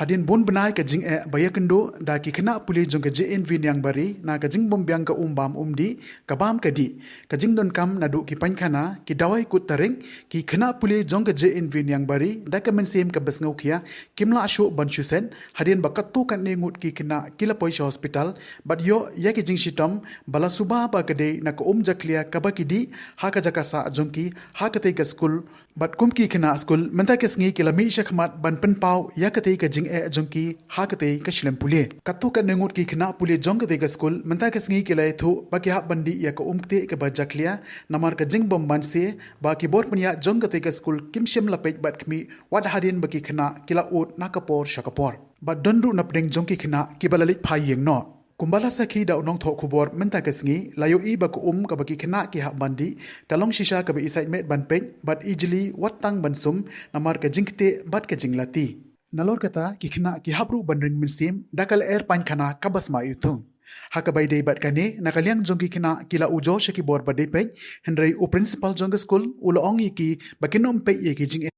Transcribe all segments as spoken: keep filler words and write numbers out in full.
Hadien bun bnai ka jingeh ba ïakynduh da ki khynnah pule jong ka J N V Niangbari na ka jingbym biang ka um bam um dih, ka bam ka dih, ka jingdonkam naduh ki painkhana, ki dawai kut taring, ki khynnah pule jong ka J N V Niangbari da ka mynsiem kaba sngewkhia kim lah shuh ban shu set, hadien ba katto katne ngut ki khynnah ki la poi sha hospital bad ïoh ïa ki jingshitom ba la suba ba ka dei na ka um jakhlia kaba ki dih ha ka jaka sah jong ki ha katei ka skul. Bad kum ki khynnah skul, mynta ka sngi ki la mih shakhmat ban pynpaw ïa katei ka jingeh jong ki ha katei ka shlem pule. Katto katne ngut ki khynnah pule jong katei ka skul, mynta ka sngi ki la ïathuh ba ki hap ban dih ïa ka um kteh kaba jakhlia namar ka jingbym banse ba ki bor pynïaid jong katei ka skul kim shym la peit bad khmih wat hadien ba ki khynnah ki la ud na ka por sha ka por. Bad don ruh na pdeng jong ki khynnah kiba la leit phai ïing noh. Kumba la sakhi da u nongthoh khubor mynta ka sngi, la ïohi ba ka um kaba ki khynnah ki hap ban dih ka long shisha kaba i sait met ban peit bad i jli wat tang ban sum namar ka jingkteh bad ka jinglati. Nalor kata ki khynnah ki hap ruh ban ring mynsiem da ka lyer painkhana kaba sma ïutung. Ha kaba ïadei bad kane, na ka liang jong ki khynnah ki la ujor sha ki bor ba dei peit, hynrei u principal jong ka skul u la ong ïa ki ba kin ym peit ïa ki jingeh,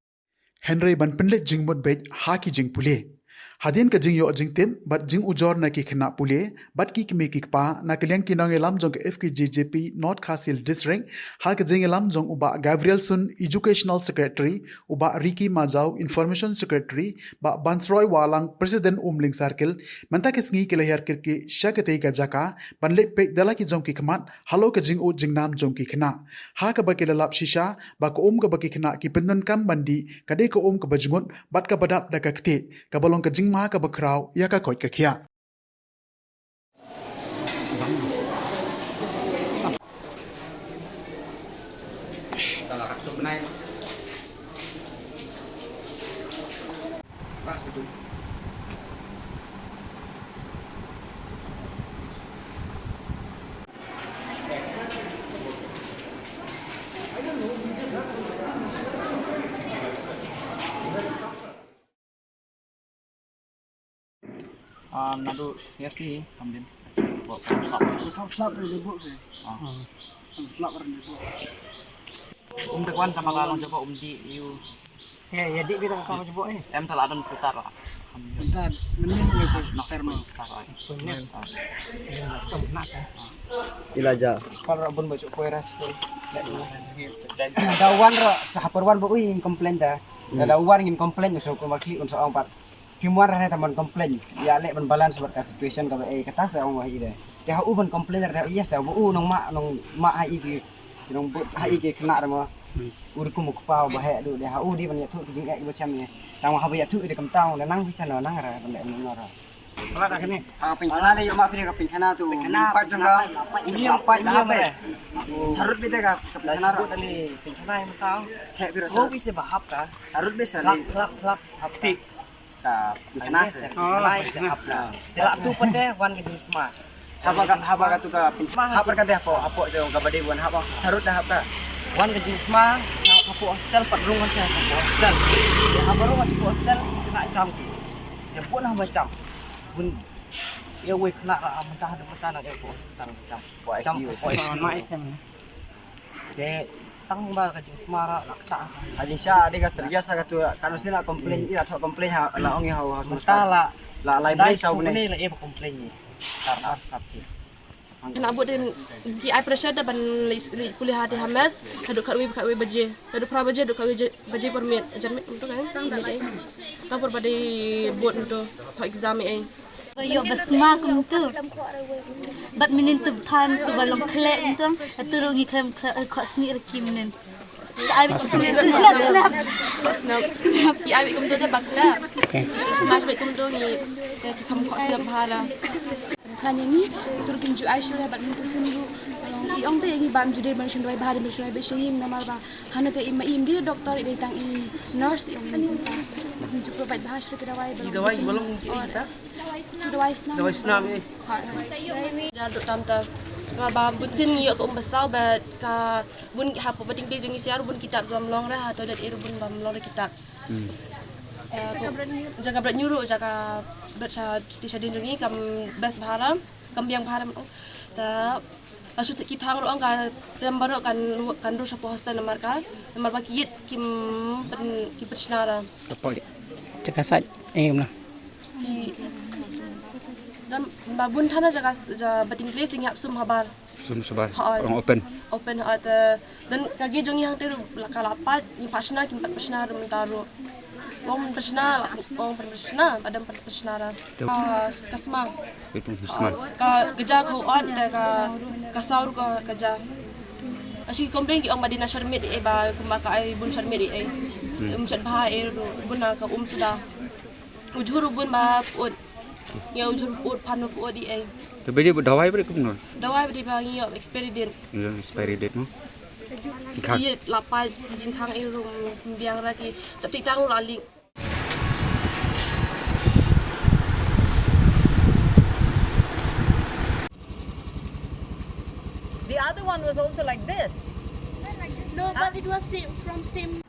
hynrei ban pynleit jingmut beit ha ki jingpule. Hadien ka jingïoh jingtip bad jingujor na ki khynnah pule bad ki kmie ki kpa na ka liang ki nongïalam jong ka F K J J P North Khasi Hills District, ha ka jingïalam jong u Bah Gabrielson, Educational Secretary, u Bah Ricky Majaw, Information Secretary, Bah Bansroi Wahlang, President Umling Circle, mynta ka sngi ki la hiar kyrkieh sha katei ka jaka ban leit peit da la ki jong ki khmat halor ka jingud jingnam jong ki khynnah. Ha kaba ki la lap shisha ba ka um kaba ki khynnah ki pyndonkam ban dih ka dei ka um kaba jngut bad kaba dap da ka kteh, kaba long ka jingma kaba khraw ïa ka koit ka khiah. Um, naduh C R C, Hamden. Slap, slap. Slap, slap, slap, slap. Ah. Slap, slap, slap. Um, da kwan tama ka long jabo um dih ïa u. He, ïa dih bita ka jabo, eh. Em, ta la don filter lah. Filter, mynnin ïa u filter mo. Filter lah. Ila ja. Kal ra bun ba ju poi ras tu. Da wan ra, sa hapor wan ba u ïa complain da. Da, da wan ngin complain, so ko ma klik un sa ong pat. Phim wan ra ne ta ban complain. Ïa leh ban balance bad ka situation kaba eh, kata sa ong wah ïa de. Te ha u ban complain ra, ïa sa ba u nongmah, nongmah ha ïa ki, nongbud ha ïa ki khynnah ra mo. U rukom u kpa ba heh duh de, ha u dei ban ïathuh ki jingeh kiba chem ïa. Tang ma haba ïathuh ïa de kam tang, da nang bisan nang ra ban leh nang ra. Pala da kane. Ah, pynkhana de, ïoh ma phi ka pynkhana tu. Pynkhana, pynkhana, pynkhana. Pynkhana, pynkhana. Charut bita ka pynkhana. Pynkhana ïa mynta. Theh phi ra. Sngewbha se ba hap ka. Charut bita. Plak, plak, plak, hap tik. Ka pynkhana se. Oh, pynkhana se hap ka. Te la tu pynde wan ka jingsma. Haba ka, haba ka tu ka pynkhana. Haba ka de hapoh, hapoh de ka ba dei wan haba. Charut da hap ka. Wan ka jingsma, hapoh hostel pat rung ka se hapoh hostel. Haba rung hapoh hostel, khynnah jam ki. Te bun haba jam. Bun Ïa wei khynnah ra mynta haduh mynta nang ïa ka hospital ka jam. Ka I C U. Ka I C U. Te tang ba ka jingsma ra la kata. Ka jingsma de ka serious ka tu, ka nusin la complain, ïa la thoh complain ha, la ong ïa ha hospital. Mynta la, la lai blei saw ne la ïa complain ni. Tar ar sap ki. Khynnah bud de ki ai pressure da ban leit, leit pule ha de ha mess, haduh khatwei, khatwei baje. Haduh phra baje, haduh khatwei baje por miet. Jan miet kumto kan? Miet eh. Ka por ba dei bud kumto. Thoh exam eh. Ïoh ba sma kumto. Bad mynnin tu phan tu ba long khleh kumto. Atu ruh ngi khlem khleh, eh, khohsniew ruh ki mynnin. Ki ai beit kumto. Snap, snap. Snap. Ki ai beit kumto te ba khleh. Okay. Smash beit kumto ngi, eh, ki kham khohsniew bha ra. Kane ngi, atu ruh kim ju ai shuh re bad mynta sien ruh. I ong te ngi bam ju dei ban shim dawai bha, dei ban shim dawai beit sha ïing namar ba. Hana te i ma i ym dei doktor, i dei tang i nurse, i ong i kumta. Bad ngi ju provide bha shuh ki dawai. Ki dawai ki ba long ki ita? Ki dawai snam. Dawai snam, eh. Ha, dawai. Jar duk tam tam. Nga ba bun sien ngi ïoh ka um ba saw bad ka bun ki hapoh Bating Tei jong ngi sha ruh bun ki taps bym long re ha toilet, eh, ruh bun bym long re ki taps. Hmm. Eh, ko, jaka bret ngi ruh, jaka bret sha kiti sha dien jong ngi kam best bha re, kam biang bha re. Ta la shu ki thang ruh ong ka tem baroh kan, kan dur shapoh hostel namar ka, namar ba ki ïit kim pyn, ki pynshna ra. Jaka sait, eh, kumno? Don ba bun than na jaka s-, ja batting place ngi hap sum habar. Sum sabar. Ha, ong open. Open ha te. Don ka gate jong ngi hangte ruh la ka la pat, ngi pat shna, kim pat pat shna ruh mynta ruh. Ong pat shna, la ong pat shna, padam pat shna ra. Ka s-, ka sma. Itu sma. Ka, ka ja ka ot te ka, ka saur ka, ka ja. Ka shi complain ki ong ba dei na sharmit eh ba kumba ka ai bun sharmit eh. Hmm. Um shat bha eh ruh bun na ka um suda. U jhur u bun ba put. Ngi ïoh u jhur put, phan u put i ei. Te ba dei ba dawai ba dei kumno? Dawai ba dei ba ngi ïoh expiry date. Ïoh expiry date mo? Ki khang. Ïa la pat ki jingkhang i rum biang ra ki sep ti tang la lik. The other one was also like this. No, but it was same, from same.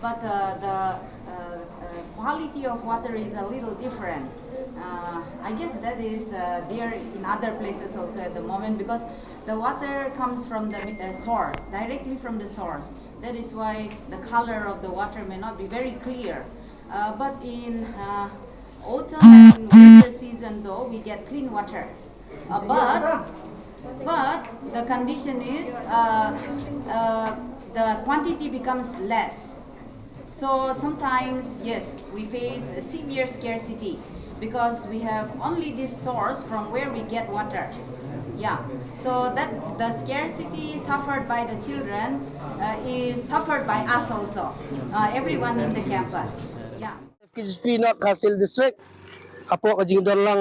But uh, the uh, uh, quality of water is a little different. Uh, I guess that is uh, there in other places also at the moment, because the water comes from the uh, source, directly from the source. That is why the color of the water may not be very clear. Uh, but in uh, autumn and winter season, though, we get clean water. Uh, but, but the condition is uh, uh, the quantity becomes less. So sometimes, yes, we face a severe scarcity because we have only this source from where we get water. Yeah. So that the scarcity suffered by the children uh, is suffered by us also, uh, everyone in the campus. Yeah. F K J P North Khasi Hills District, hapoh ka jingdon lang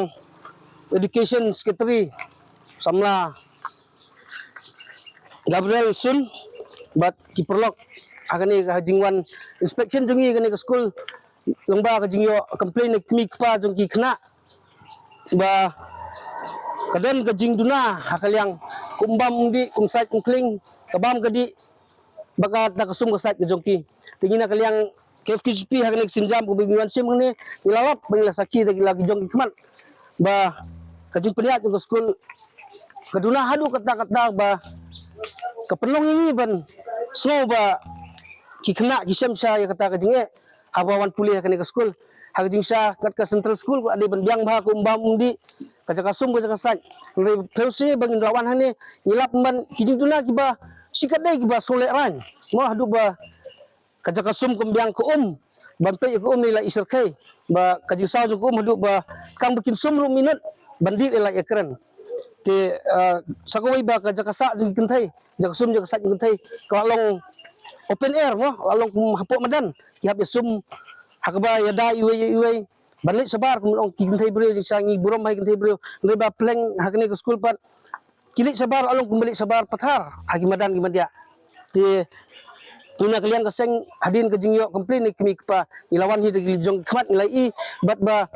Education Secretary, samla Gabriel Sun, bad ki paralok, ha kane ka jingwan inspection jong ngi ha kane ka skul, lyngba ka jingïoh complain na ki kmie ki kpa jong ki khynnah, ba ka don ka jingduna ha ka liang, kum bam umdih, kum sait kum khlieng, ka bam ka dih, bad kata ka sum ka sait ka jong ki. Te ngi na ka liang K F K G P ha kane ka sienjam kaba ngi wan shim hangne, ngi la lap, ba ngi la sakhi da ki la ki jong ki khmat, ba ka jingpynïaid jong ka skul ka duna haduh katta katta, ba ka pynlong ïa ngi ban sngew ba ki khynnah ki shem sha ïa kata ka jingeh haba wan pule ha kane ka skul. Ha ka jingshisha kat ka central school ka dei ban biang bha, ka um bam um dih, ka jaka sum ka jaka sait. Hynrei pyrshah ba ngin la wan hangne, ngi lap ban ki jingduna kiba shi katdei kiba sngewlehrain, mo, haduh ba ka jaka sum kam biang, ka um, ban peit ïa ka um ne la i shyrkhei, ba ka jingsaw jong ka um haduh ba tang ba kin sum ruh minot ban dih ïa la ïa kren. Te ah, sa kawei ba ka jaka sah jong ki kynthei, jaka sum jaka sait jong ki kynthei, ka la long open air, mo, la long kum hapoh madan, ki hap ïa sum ha kaba ïada iwei ïa iwei, ban leit shabar, kum long ki kynthei briew, jingshisha ngi burom ha ki kynthei briew, hynrei ba pleng ha kane ka skul pat ki leit shabar, la long kumba leit shabar pathar ha ki madan ki madiah. Te ngi na ka liang ka seng, hadien ka jingïoh complain na ki kmie ki kpa, ngi la wan hi da ki jong ki khmat, ngi la ïohi bad ba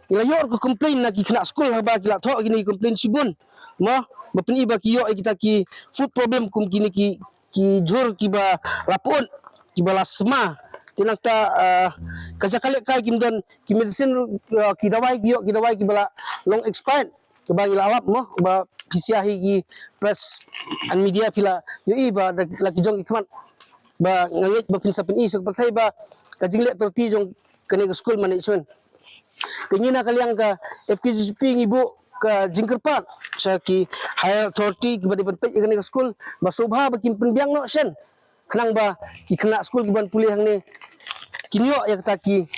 ngi la ïoh ka complain na ki khynnah skul, haba ki la thoh kine ki complain shibun, mo, ba pyni ba ki ïoh ïa kita ki food problem, kum kine ki ki jhur kiba la put, kiba la sma. Te nangta ah, ka jaka lehkai kim don, ki medicine, ah, ki dawai, ki ïoh ki dawai kiba la long expired, kaba ngi la lap, mo, ba phi sha hi ki press and media phi la ïohi ba da la ki jong ki khmat. ba nga ngeit ba phin sa pyni sha ka pyrthei ba ka jingleh authority jong kane ka school management. Te ngi na ka liang ka F K J G P ngi buh ka jingkyrpad sha ki higher authority kiba dei ban peit ïa kane ka school ba sngewbha ba kin pynbiang noh shen, khnang ba ki khynnah school kiban pule hangne kin ïoh ïa kata ki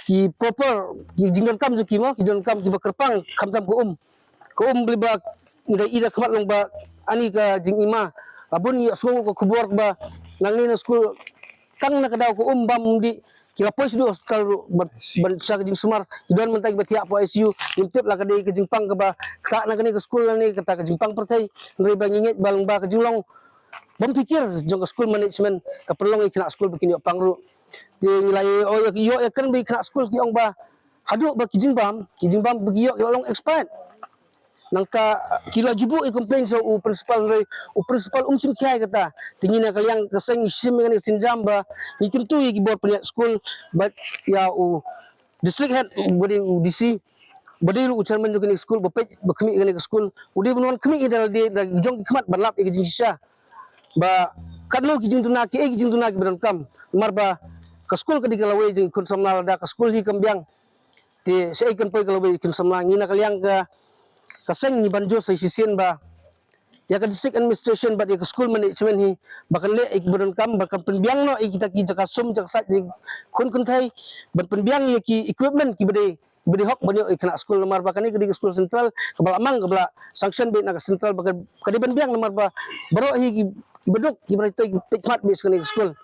ki proper ki jingdonkam jong ki, mo, ki jingdonkam kiba kyrpang, khamtam ka um. Ka um, balei ba ngi da i da khmat long ba ani ka jingima, ka bun ïa sngew ka khubor ba nangne na school tang na ka daw ka um bam dih, ki la poi sha hospital ruh ban, ban sha ka jingsumar, ki don mynta kiba thiah hapoh I C U. Ngim tip la ka dei ka jingpang kaba ktah na kane ka school lane kata ka jingpang pyrthei. Hynrei ba ngi ngeit ba long ba ka jinglong bym phikir jong ka school management ka pynlong ïa ki khynnah school ba kin ïoh pang ruh. Te ngi la ïoh, ïoh, ïoh ïa kren ba ki khynnah school ki ong ba haduh ba ki jingbam, ki jingbam ba ki ïoh ki la long expired. Nangta ki la ju buh ïa complain sha u principal, hynrei u principal um shim khia ïa kata. Te ngi na ka liang ka seng ngi shim ïa kane ka sienjam ba ngi kyntu ïa ki bor pynïaid school bad ïa u district head ba dei u D C, ba dei ruh u chairman jong kane ka school, ba peit ba khmih ïa kane ka school. U dei ban wan khmih ïa da lade da jong ki khmat ban lap ïa ka jingshisha ba katno ki jingduna, kiei ki jingduna kiba donkam. Namar ba ka school ka dei ka lawei jong ki khun samla, lada ka school hi kam biang te shaei kan poi ka lawei ki khun samla. Ngi na ka liang ka, ka seng ngi ban jur sa shisien ba ïa ka district administration bad ïa ka school management hi ba kan leh ïa kiba donkam, ba kan pynbiang noh ïa kita ki jaka sum jaka sait ïa ki khun kynthei, ban pynbiang ïa ki equipment kiba dei, kiba dei hok ban ïoh ïa ki khynnah school. Namar ba kane ka dei ka school central kaba la mang, kaba la sanction beit na ka central ba ka, ka dei ban biang, namar ba baroh hi ki, kiba duk, kiba dei ki peit khmat beit sha kane ka school.